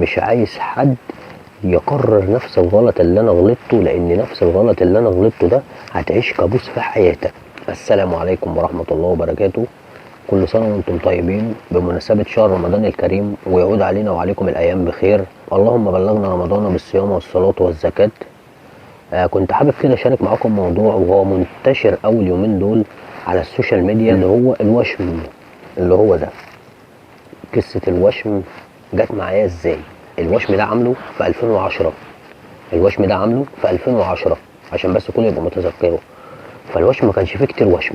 مش عايز حد يكرر نفس الغلط اللي انا غلطته، لان نفس الغلط اللي انا غلطته ده هتعيش كابوس في حياتك. السلام عليكم ورحمة الله وبركاته. كل سنة وانتم طيبين بمناسبة شهر رمضان الكريم، ويعود علينا وعليكم الأيام بخير. اللهم بلغنا رمضان بالصيام والصلاة والزكاة. كنت حابب كده أشارك معاكم موضوع وهو منتشر أول يومين دول على ال social media، اللي هو الوشم، اللي هو ده قصة الوشم جت معايا ازاي. الوشم ده عامله في 2010، الوشم ده عامله في 2010 عشان بس كله يبقى متذكرة. فالوشم ما كانش فيه كتير وشم،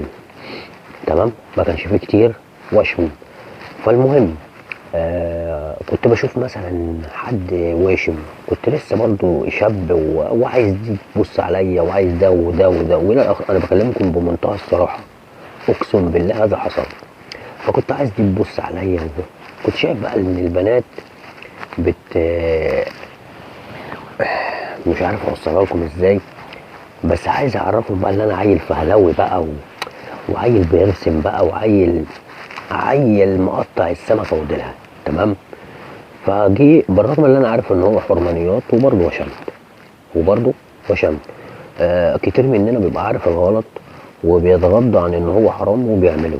تمام، ما كانش فيه كتير وشم. فالمهم كنت بشوف مثلا حد واشم، كنت لسه برضو شاب وعايز دي تبص عليا وعايز ده وده وده والى اخره. انا بكلمكم بمنتهى الصراحة، اقسم بالله هذا حصل. فكنت عايز دي تبص عليا، كنت شايف بقى ان البنات مش عارف اوصلها لكم ازاي، بس عايز اعرفهم بقى ان انا عيل فهلوي بقى وعيل بيرسم بقى وعيل مقطع السمكة وديلها، تمام. فجي بالرغم ان انا عارف ان هو حرمانيات، وبرضه وشمت، كتير مننا بيبقى عارف الغلط وبيتغاضى عن ان هو حرام وبيعمله.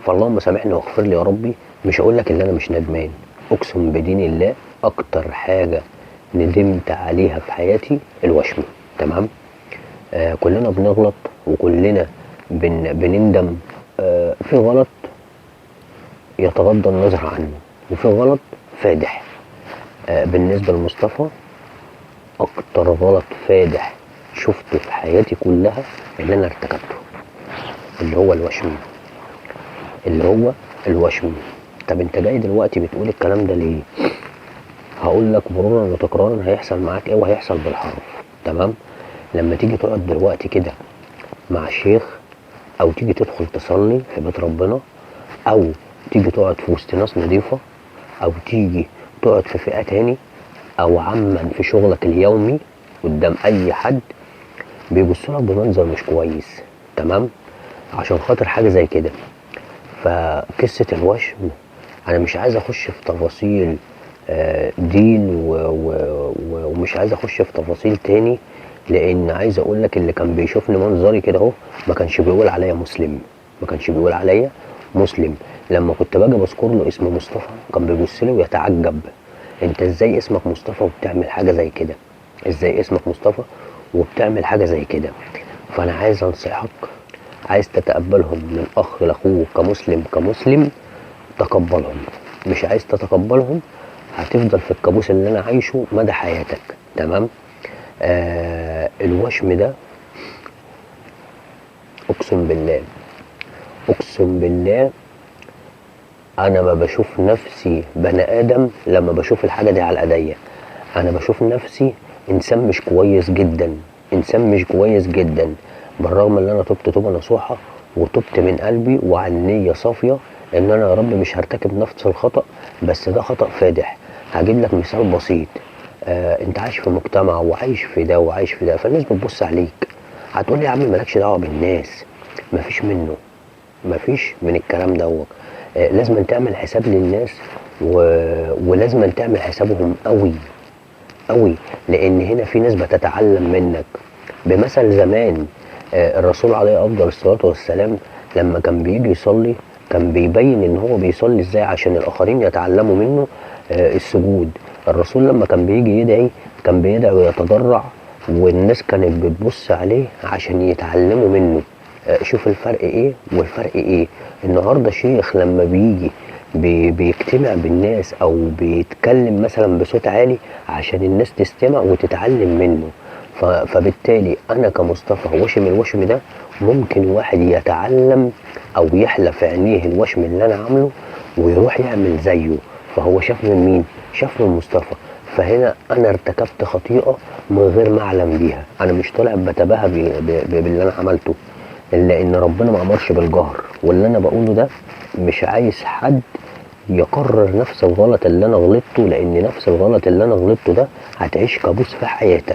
فاللهم سامحني واغفر لي يا ربي. مش هقول لك ان انا مش ندمان، اقسم بدين الله اكتر حاجة ندمت عليها في حياتي الوشم، تمام. كلنا بنغلط وكلنا بنندم. في غلط يتغضى النظر عنه وفي غلط فادح. بالنسبة لمصطفى اكتر غلط فادح شفته في حياتي كلها اللي انا ارتكبته اللي هو الوشم، اللي هو الوشم. طب انت جاي دلوقتي بتقول الكلام ده ليه؟ هقول لك مرورا وتكرارا هيحصل معاك ايه وهيحصل بالحرف، تمام. لما تيجي تقعد دلوقتي كده مع الشيخ، او تيجي تدخل تصلي في بيت ربنا، او تيجي تقعد في وسط ناس نظيفة، او تيجي تقعد في فئة تاني، او عما في شغلك اليومي قدام اي حد بيبص لك بمنظر مش كويس، تمام، عشان خاطر حاجة زي كده. فقصة الوشم انا مش عايز اخش في تفاصيل دين ومش عايز اخش في تفاصيل تاني، لان عايز اقول لك اللي كان بيشوفني منظري كده اهو ما كانش بيقول عليا مسلم، ما كانش بيقول عليا مسلم. لما كنت باجي بذكر له اسم مصطفى كان بيبص لي ويتعجب، انت ازاي اسمك مصطفى وبتعمل حاجة زي كده؟ ازاي اسمك مصطفى وبتعمل حاجة زي كده؟ فانا عايز انصحك، عايز تتقبلهم من اخ لاخوه كمسلم كمسلم، تقبلهم. مش عايز تتقبلهم هتفضل في الكابوس اللي انا عايشه مدى حياتك، تمام. الوشم ده اقسم بالله، اقسم بالله انا ما بشوف نفسي بني ادم لما بشوف الحاجة دي على ايديا. انا بشوف نفسي انسان مش كويس جدا، انسان مش كويس جدا، بالرغم ان انا تبت توبه نصوحة وتبت من قلبي وعن نيه صافية ان انا يا رب مش هرتكب نفس الخطا، بس ده خطا فادح. هجيب لك مثال بسيط. انت عايش في مجتمع وعايش في ده وعايش في ده، فالناس بتبص عليك. هتقول لي يا عم مالكش دعوه بالناس، مفيش منه، مفيش من الكلام دوت. لازم تعمل حساب للناس ولازم تعمل حسابهم قوي قوي، لان هنا في ناس بتتعلم منك. بمثل زمان الرسول عليه افضل الصلاة والسلام لما كان بيجي يصلي كان بيبين ان هو بيصلي ازاي عشان الاخرين يتعلموا منه السجود. الرسول لما كان بيجي يدعي كان بيدعي ويتضرع، والناس كانت بتبص عليه عشان يتعلموا منه. شوف الفرق ايه والفرق ايه. النهارده شيخ لما بيجي بيجتمع بالناس او بيتكلم مثلا بصوت عالي عشان الناس تستمع وتتعلم منه. فبالتالي انا كمصطفى وشم الوشم ده ممكن واحد يتعلم او يحلف عينيه الوشم اللي انا عامله ويروح يعمل زيه. فهو شاف من مين؟ شاف من مصطفى. فهنا انا ارتكبت خطيئة من غير ما اعلم بيها. انا مش طالع بتباهى باللي انا عملته، الا ان ربنا ما امرش بالجهر. واللي انا بقوله ده مش عايز حد يكرر نفس الغلط اللي انا غلطته، لان نفس الغلط اللي انا غلطته ده هتعيش كابوس في حياتك.